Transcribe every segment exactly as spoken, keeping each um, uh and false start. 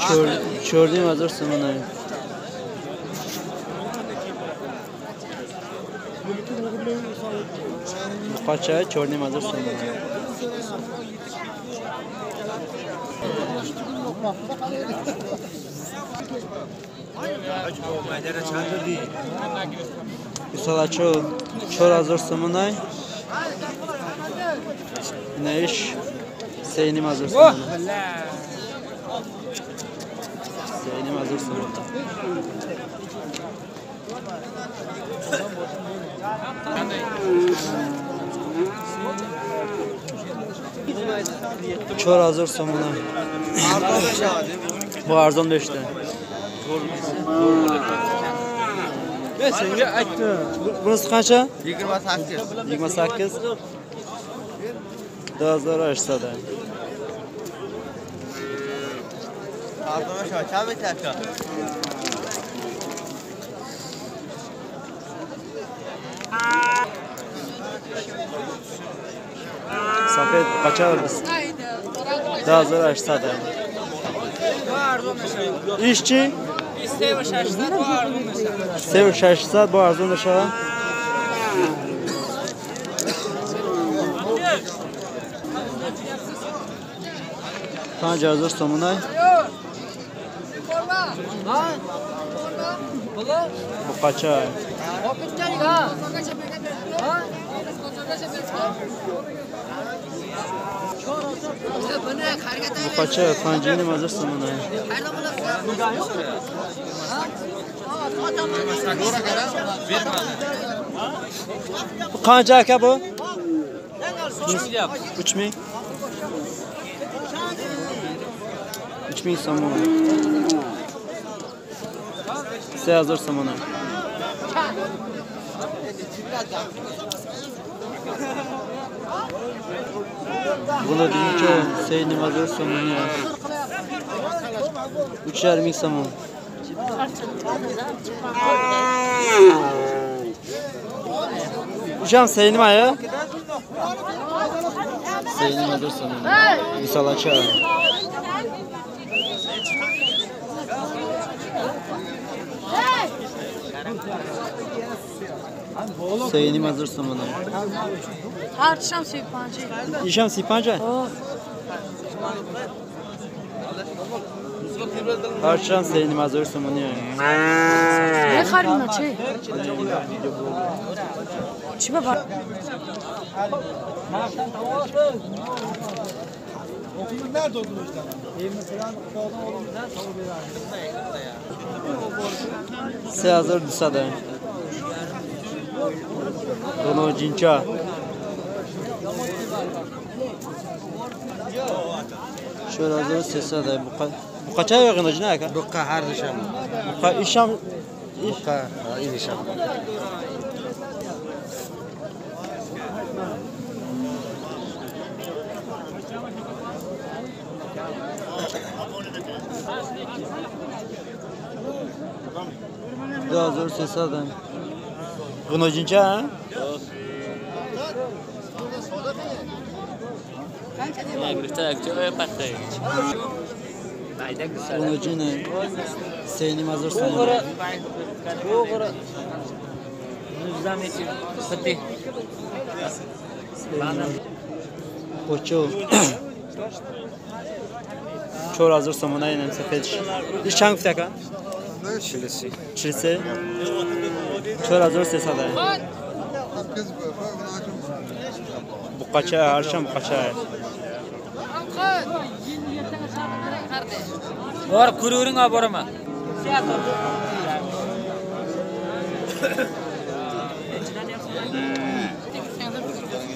Чёр-, чёрный мазур сомон ай. Бу къача чёрный мазур сомон ай. Мисал, ачо чор азор сомон ай. Инаш се и ним азор сомон ай. Се и ним азор сомон ай. Чор азор сомон ай. Бу арзон бешта. Мен сенге айттым. Бу-, бунысы къанша? Йигирма саккыз. Йигирма саккыз. Ду азор гьашт сад ай. Арзон аша, чам этяка. Сафед къача? Ду азор гьашт сад ай. Ишчи? Се и шаш сад, бу арзон аша. Се и шаш сад, бу арзон аша. Панҷ азор сомон ай. Бу къача ай? Бу къача ай? Панҷ и ним азор сомон ай. Бу къанча ака бу? Уч минг. Уч минг сомон. Се азор сомон ай. Гунодинча се и ним азор сомон ай. Уч ярим минг сомон. Ишам се и ним ай, а? Се и ним азор сомон ай. Мисал, ача. Се и ним азор сомон ай. Гьар чам се и панҷ ай. Ишам се и панҷ ай? О. Гьар чам се и ним азор сомон ай. Мехарина чи? Чи баба? Се азор ду сад ай. Гунодинча. Чор азор се сад ай. Бу къа-, бу къача ай гунодин ака? Бу къа гьар ишам. Бу къа ишам. Бу къа, гьа, ин ишам. Ду азор се сад ай. Гунодинча, а? Гунодин ай. Се и ним азор сомон ай. Нуздаҳ метр. Хати. Къочу. Чор азор сомон ай, ин ам сафедаш. Иш чанд гуфта ака? Чилу се. Чилу се. Чор азор се сад ай. Бу къача ай, гьар чам бу къача ай. Бар, курурин а барама.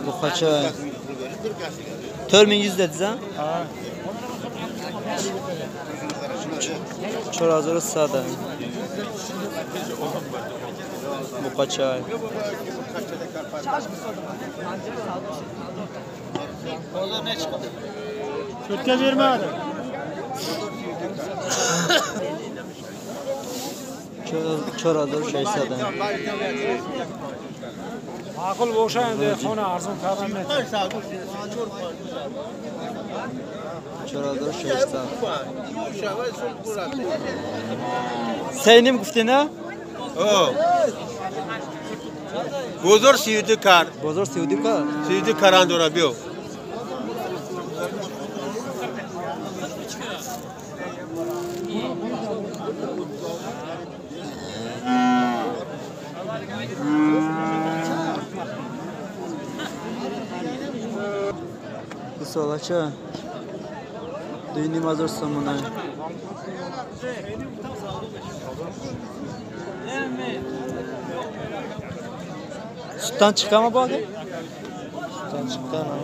Бу къача ай? Тёрт минг юз дедиз, а? Гьа. Чор азор сад ай. Бу къача ай? Чётка бермеди. Чор, чор азор шаш сад ай. Маъқул боша, энди хона арзон кардан мет. Чорҳазору шашсад. Се и ним гуфтӣ, на? О. Бозор сию ду кар. Бозор сию ду кар. Сию ду каран дора, биё. Бусалача ду и ним ҳазор сомона. Сутан чиқама бо ака? Сутан чиқама.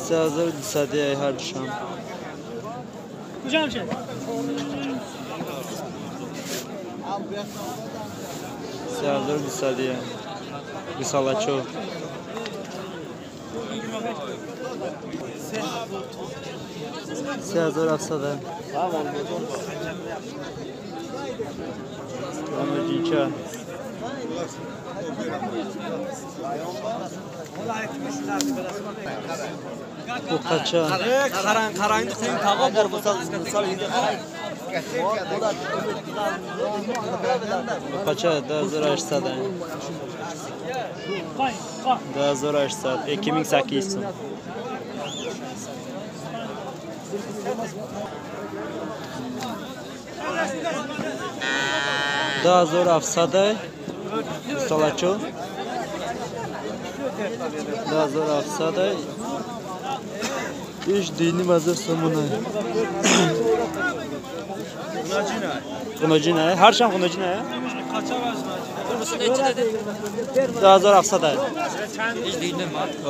Се ҳазору дусаду ҳар душам. Се ҳазору дусаду. Бусалачо. Се ҳазору ҳафтсад. Ана ҷинча. Бу қача? Қараң, қараң, қойын тағып. Бу қача? Ду ҳазору ҳаштсад. Ду ҳазору ҳаштсад, эки минг саксад сум. Ду ҳазору ҳафтсад ай. Салачо. Ду ҳазору ҳафтсад ай. Иш ду и ним ҳазор сомон ай. Ғуноҷин ай. Ҳарчанд ғуноҷин ай. Ду ҳазору ҳафтсад ай.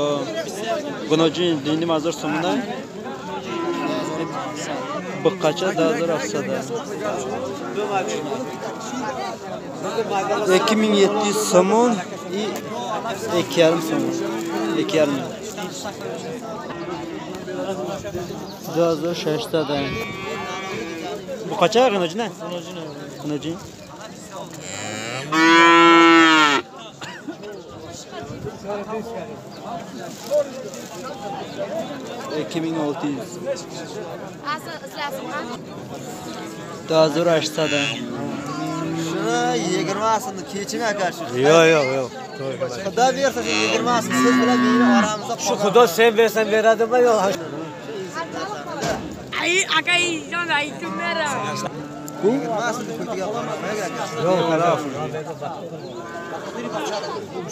О. Ғуноҷин ду и ним ҳазор сомон ай. Бу қача? Ду ҳазору ҳафтсад ай. Эки минг етти юз сомон и эки ярим сомон. Эки ярим. Ду ҳазору шашсад ай. Бу қача? Ғуноҷин ай? Ғуноҷин. Эки минг олти юз. Ду ҳазору ҳаштсад. Шуна егирма сум кечим ака шу. Йо, йо, йо. Худо берса, шу егирма сум сиз билан мени орамизда. Шу Худо сен берсанг берадима, йо. Ай, акай, ҷон, ай, кумера. Ку? Егирма сум кечим ака. Йо, хараф.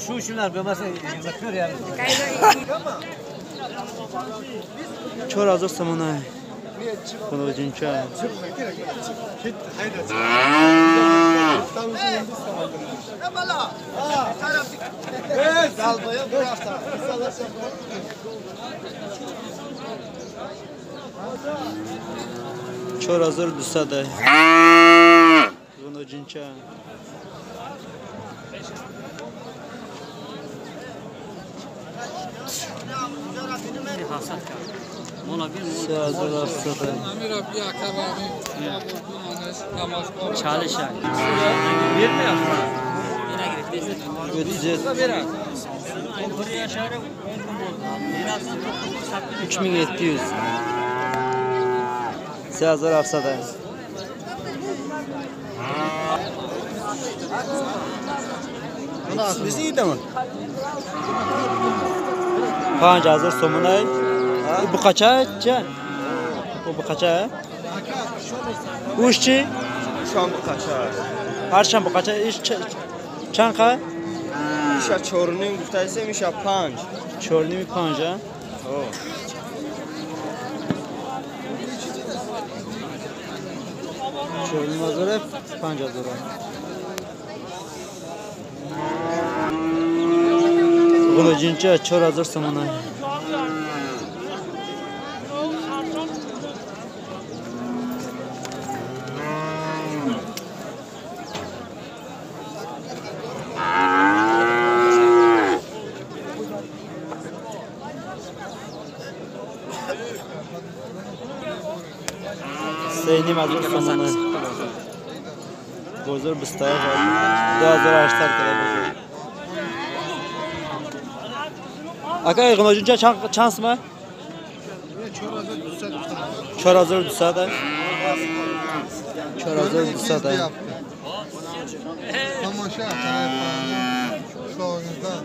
Шу, шунар бемаса, закур, я. Чор ҳазор сомон ай. Худо ҷинча. Чор ҳазору дусад ай. Ғуноҷинча. Се ҳазору ҳафтсад. Чалиша. Ӯтиз ҳашт. Уч минг етти юз. Се ҳазору ҳафтсад. Панҷ ҳазор сомон ай. Бу қача ча? Бу қача? Уш чӣ? Ишам бу қача. Ҳарчанд бу қача. Иш ча-, чанд қа? Иша чору ним гуфтаисем, иша панҷ. Чору ними панҷ, а? О. Чору ним ҳазор, панҷ ҳазор. Ғуноҷинча чор ҳазор сомона. Се ним ҳазор сомона. Бозор бисту ҳафт, ду ҳазору ҳаштсад када бозор. Aka, g'unojincha çan, çan sma? Çor azar du sad. Çor azar du sad. Tamaşa, taraflarını, şovunuzdan.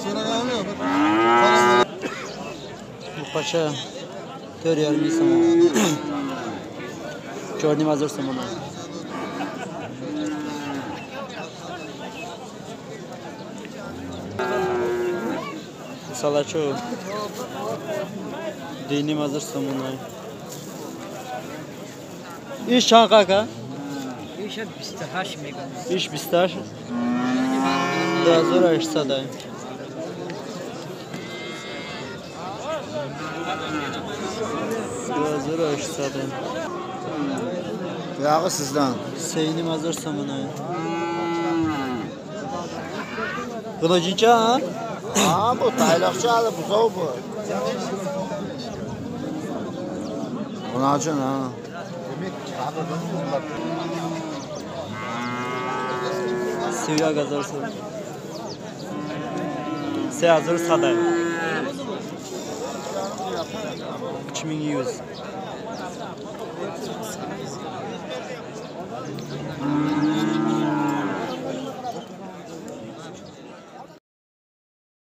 Sonra ne oluyor? Bu paça dört yarım insan. Çor nim azar somon. Salaço. Dini mazır somonay. İş çan kaka? İşe بیست و هشت می‌کنم. İş بیست و هشت. Dört azar هشتصد ay. Dört azar هشتصد ay. Yağı sizden. Seyni mazır somonay. G'unojincha, ha? Ha, bu tayloqcha hali buzov bu. G'unojin, ha. Sevya gazar. Se hazır sada. Uch ming yuz.